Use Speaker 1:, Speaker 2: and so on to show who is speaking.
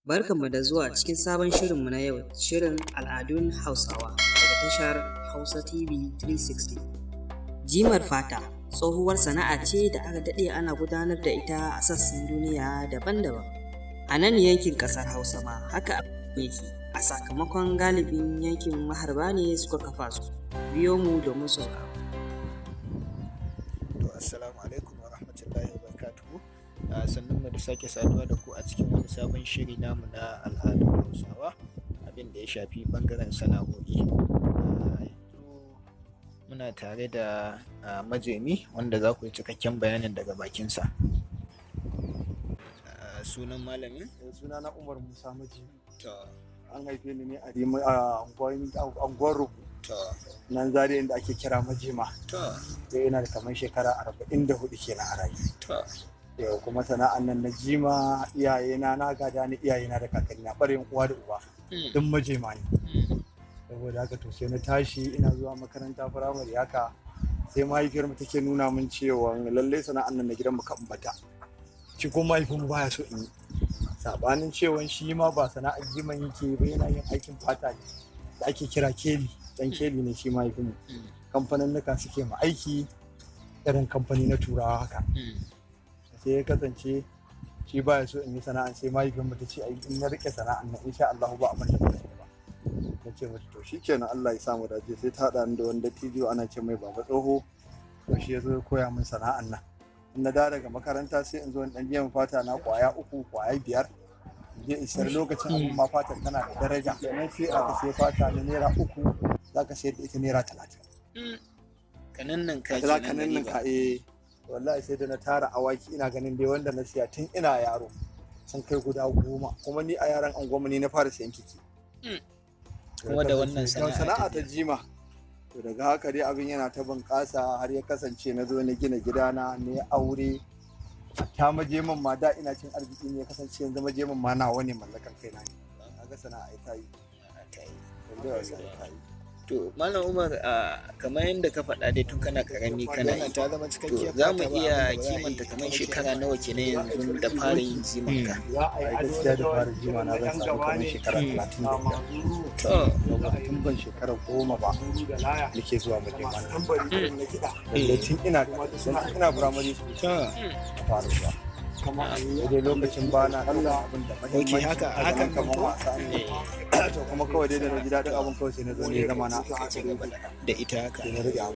Speaker 1: Barkanmu da zuwa cikin sabon shirinmu na yau, shirin al'adun Hausawa daga tashar Hausa TV 360. Jimar fata tsohuwar sana'a ce da aka daɗe ana gudanar da ita a sassan duniya daban-daban. A nan yankin ƙasar Hausa ma haka yake, a sakamakon galibin yankin maharba ne suka kafa su. Biyo mu domin sauraro.
Speaker 2: To, assalamu alaikum wa rahmatullahi wa barakatuhu. Sannun mu da sake saduwa da ku a cikin wani sabon shiri namu na al'adun Hausawa, abin da ya shafi ɓangaren sana'o'i. Yanzu muna tare da majemi wanda za ku ji cikakken bayanin daga bakinsa. Sunan malamin?
Speaker 3: Sunana Umar Musa Maji.
Speaker 2: To.
Speaker 3: An haife ni ne a unguwar Rugu.
Speaker 2: To.
Speaker 3: Nan Zaria, inda ake kira Majema.
Speaker 2: To.
Speaker 3: Sai ina da kamar shekara 44 kenan a rayu.
Speaker 2: To.
Speaker 3: Yau kuma sana'an nan na jima iyayena na gada ni, iyayena da kakanni na, ɓarayin uwa da uba duk majema ne. Saboda haka, to, sai na tashi ina zuwa makaranta firamare haka, sai mahaifiyar mu take nuna min cewa lallai sana'an nan na gidan mu kan bata shi, ko mahaifin mu baya so in yi, sabanin cewa shi ma ba sana'ar jiman yake ba, yana yin aikin fata ne da ake kira keli, dan keli ne shi mahaifin mu. Kamfaninnika suke ma aiki, irin kamfani na Turawa haka. Sai ya kasance shi baya so in yi sana'an, sai mahaifiyar mu ta ce ai in na rike sana'an nan, insha Allah ba abin da ba zan yi ba. Na ce mata to shikenan, Allah ya sa mu dace. Sai ta haɗa ni da wani dattijo ana ce mai Baba Tsoho. To, shi ya zo ya koya min sana'an nan. In na dawo daga makaranta, sai in zo in dan biyan fata na kwaya uku, kwaya biyar, in je in sayar. Lokacin abin ma fatar tana da daraja kenan. Sai aka sai fata na ₦3, za ka sayar da ita ₦30.
Speaker 2: Kanan ka
Speaker 3: za ka
Speaker 2: kenan da
Speaker 3: nan
Speaker 2: riba.
Speaker 3: Ka, eh, wallahi sai da na tara awaki, ina ganin dai wanda na siya tun ina yaro sun kai guda 10. Kuma ni a yaran anguwanmu ne na fara siyan keke.
Speaker 2: Kuma da wannan sana'a
Speaker 3: sana'a
Speaker 2: ta
Speaker 3: ta jima. To, daga haka dai abin yana ta bunƙasa har ya kasance na zo na gina gidana ne, aure ta majeman ma da ina cin arziki ne, ya kasance yanzu majeman ma nawa ne, mallakan kaina ne. Kaga sana'a ai ta yi.
Speaker 2: Ta yi.
Speaker 3: Wallahi wallahi ta yi.
Speaker 2: To, Malam Umar, kamar yadda ka faɗa dai, tun kana karami kana yi.
Speaker 4: Ta zama
Speaker 2: To,
Speaker 4: cikakkiyar
Speaker 2: za mu
Speaker 4: fata ba
Speaker 2: iya
Speaker 4: abin da ba za a
Speaker 2: kimanta
Speaker 4: yi
Speaker 2: kamar
Speaker 4: ita ba
Speaker 2: shekara
Speaker 4: kenan.
Speaker 2: nawa kenan yanzu da fara yin jimanka?
Speaker 3: Ai gaskiya da fara jima na zan samu kamar shekara 35.
Speaker 2: To.
Speaker 3: Saboda tun ban shekara 10 ba nake zuwa majema na. Lallai tun ina primary school na fara zuwa. Sai dai lokacin ba na ɗaukar abin da
Speaker 4: Ok,
Speaker 3: muhimmanci,
Speaker 4: haka
Speaker 3: a
Speaker 4: haka
Speaker 3: ganin kamar
Speaker 4: ko?
Speaker 3: wasa ne. To, kuma kawai dai da na ji daɗin abin, kawai sai na zo ne zama na
Speaker 2: Ka ci gaba da ita haka.
Speaker 3: Sai na rike abin.